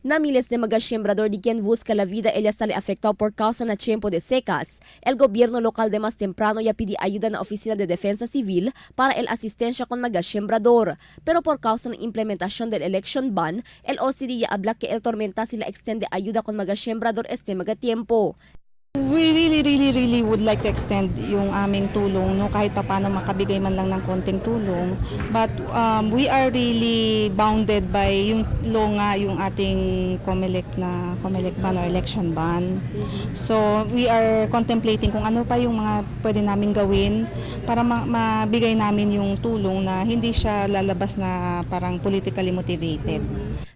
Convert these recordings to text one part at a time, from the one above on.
Na miles de mga sembrador di quien busca la vida ella sale afectado por causa na tiempo de secas. El gobierno local de más temprano ya pidi ayuda na Oficina de Defensa Civil para el asistencia con mga sembrador. Pero por causa ng implementación del election ban, el OCD ya habla que el tormenta sila extende ayuda con mga sembrador este mga tiempo. We really, really, really would like to extend yung aming tulong, no? Kahit paano makabigay man lang ng konting tulong. But we are really bounded by yung law nga, yung ating COMELEC na COMELEC ban or election ban. So we are contemplating kung ano pa yung mga pwede namin gawin para mabigay namin yung tulong na hindi siya lalabas na parang politically motivated.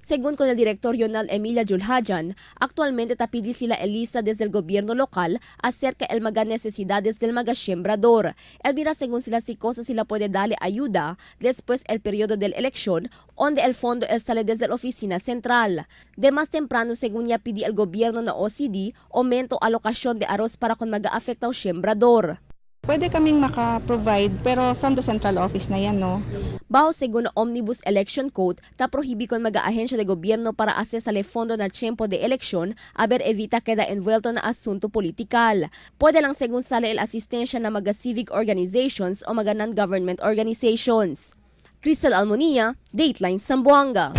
Según con el director regional Emilia Julhajan, actualmente tapidi sila Elisa desde el gobierno local acerca el mga necesidades del mga sembrador. Elvira, según sila si cosa sila puede darle ayuda después el periodo del elección, donde el fondo el sale desde la oficina central. De más temprano, según ya pidi el gobierno na OCD, aumento alocación de arroz para con mga afectado sembrador. Pwede kaming maka-provide pero from the central office na yan, no? Bajo según Omnibus Election Code, ta prohibi con mga ahensya de gobierno para hacer sale fondo na tiempo de elección a ver evita queda envuelto na asunto political. Puede lang según sale el asistencia na mga civic organizations o mga non-government organizations. Crystal Almonia, Dateline Zamboanga.